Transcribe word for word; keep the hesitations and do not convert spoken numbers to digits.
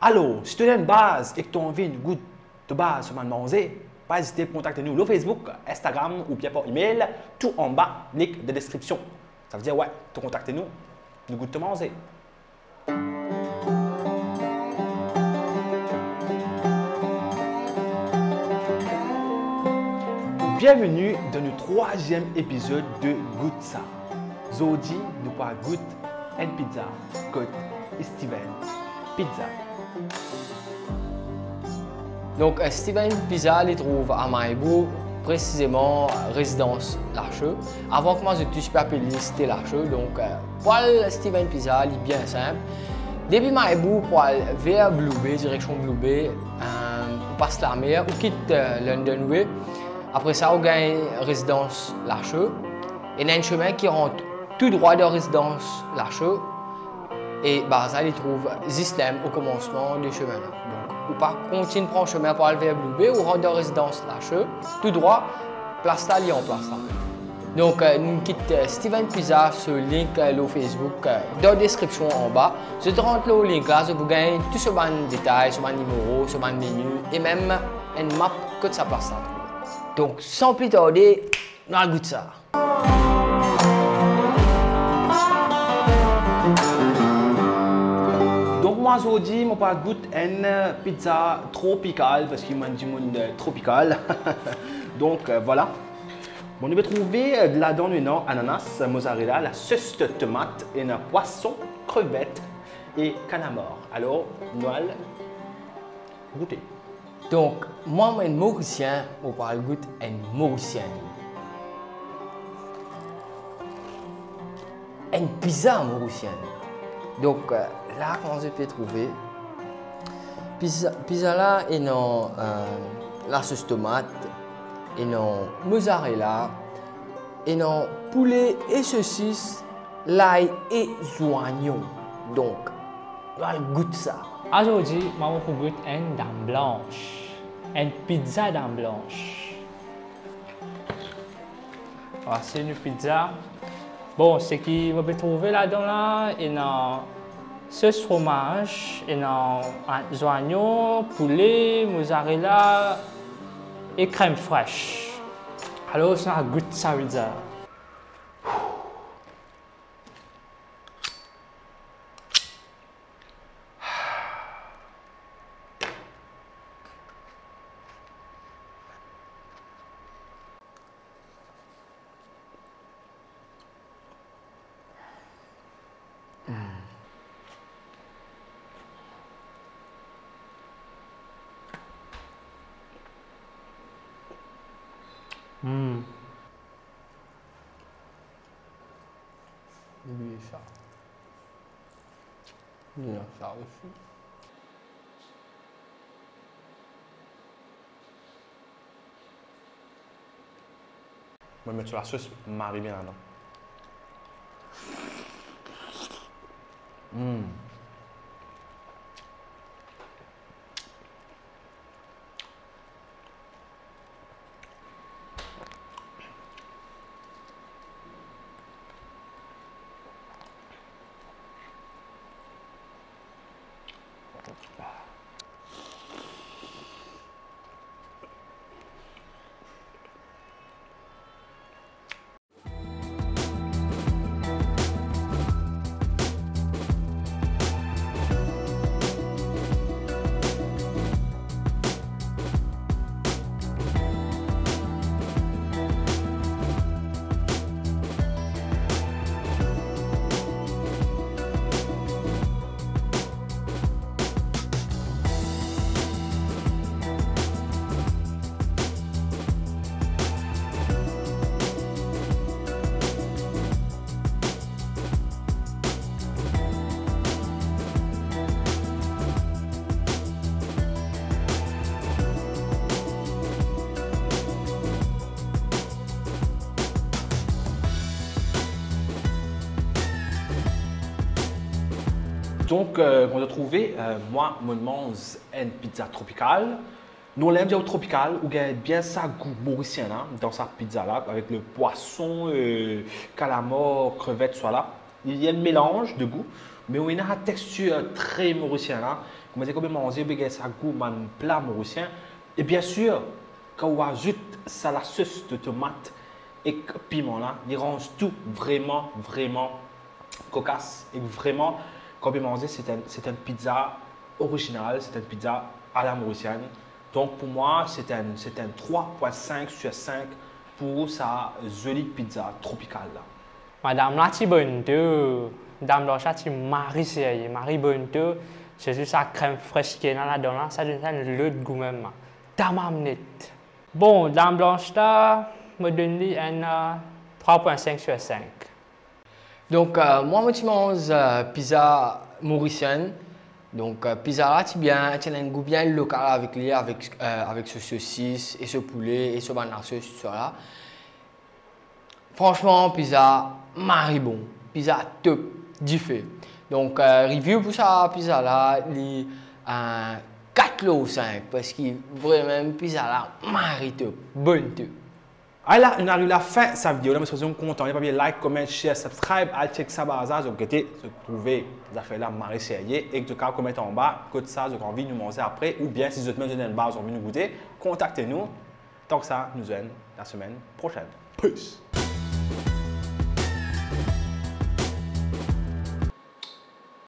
Alor, si to ena enn baz ek to anvi nou gout to baz so bann manze, pa ezite pou kontakte nou lor Facebook, Instagram oubien par email, tou anba link de deskripsion. Savedir, wi, to kontakte nou, nou gout to manze. Bienveni dan nou trwaziem epizod de Gout Sa. Zordi, nou pou al gout enn pizza kot Steven Pizza. Donk, eh, Steven Pizza, li trouv a Maribourg, presizeman, rezidans Lachaux. Avan, kouma zot ti pe apel li, sete Lachaux. Donk, eh, pou al Steven Pizza, li bien sinp. Depi Maribourg pou al ver Blue Bay, direksion Blue Bay, eh, ou pas lamer, ou kit, eh, London Way. Apre sa, ou gagn rezidans Lachaux. Ena enn semin ki rant tou drwa dan rezidans Lachaux. E bar sa, li trouv zis la mem o komansman de semin la. Donk, ou pa kontign pran semin pou al ver Blue Bay, ou rant dan rezidans Lachaux, tou drwa, plas la, li anplas la. Donk, eh, nou kit, eh, Steven Pizza so link, eh, lor Facebook, eh, dan deskripsion anba. Zot rant lor link la, zot pou gagn tou so bann detay, so bann nimero, so bann meni, e mem enn map kot sa plas la trouve. Donk, san pli tarde, nou al gout sa. Donk, mwa, zordi, mo pou al gout enn pizza tropikal, parski mo enn dimoun, eh, tropikal. Donk, eh, vwala. Bon, nou pe trouve, eh, ladan nou ena ananas, mozzarella, lasos tomat, ena pwason, krevet e kalamar. Alor, nou al goute. Donk, mwa, mo enn Morisien, mo pou al gout enn Morisien. Enn pizza Morisien. Donk, eh, la, kouma zot pe trouve, pizza, pizza la, ena, eh, lasos tomat, ena mozzarella, ena poule e sosis, lay e zwayon. Donk, nou al gout sa. Azordi, mwa, mo pou gout enn dam blansh. Enn pizza dam blansh. Vwasi nou pizza. Bon, seki mo pe trouve ladan la, ena sos fromaz, ena zwayon, poule, mozzarella e krem fres. Alor, nou al gout sa pizza. Mm. Li sa. Li sa osi. Mo met so lasos, mari bien ladan. Mm. Donk, euh, kouma zot trouve, euh, mwa, mo manz enn pizza tropikal. Non, ler mo dir ou tropikal, ou gagn bien sa gou morisien la, dan sa pizza la, avek le pwason, euh, kalamar, krevet, swa la. Li enn melanz de gou, me ou ena sa textir tre morisien la, Kouma dir, kan ou pe manze, ou pe gagn sa gou bann pla morisien. E biensir, kan ou azout sa lasos de tomat ek piman la, li ranz tou vreman, vreman kokas. E vreman, kan ou pe manze, se enn, se enn pizza orizinal, se enn pizza a la morisienn. Donk pou mwa, se enn, se enn trwa pwin sink sir sink pou sa zoli pizza tropikal la. Madam la ti bonn tou, Dam Blansh la ti mari serye, mari bonn tou, sirtou sa krem fres ki ena ladan la, sa donn sa enn lot gou mem. Tamam net. Bon, Dam Blansh la, mo donn li enn, euh, trwa pwin sink sir sink. Donk, euh, mwa, mo ti manz, euh, pizza morisienn. Donk, euh, pizza la ti bien, ti ena enn gou bien lokal avek li, avek, euh, avek so sosis e so poule e so bann lasos, tousala. Fransman, pizza mari bon. Pizza top, dife. Donk, euh, review pou sa pizza la, li, euh, kat lor sink, parski vremem pizza la mari top, bonn tou. Ala, nou ariv lafin sa video la, mo espere zot kontan. Pa bliye like, comment, share, subscribe, al check sa bazar, zot gete, zot trouve zafer la mari serye, e zot kav koment anba kot sa zot anvi nou manze apre, oubien si zot mem zot ena enn bar zot anvi nou goute, kontakte nou. Tank sa, nou zwenn lasemenn prosenn. Peace!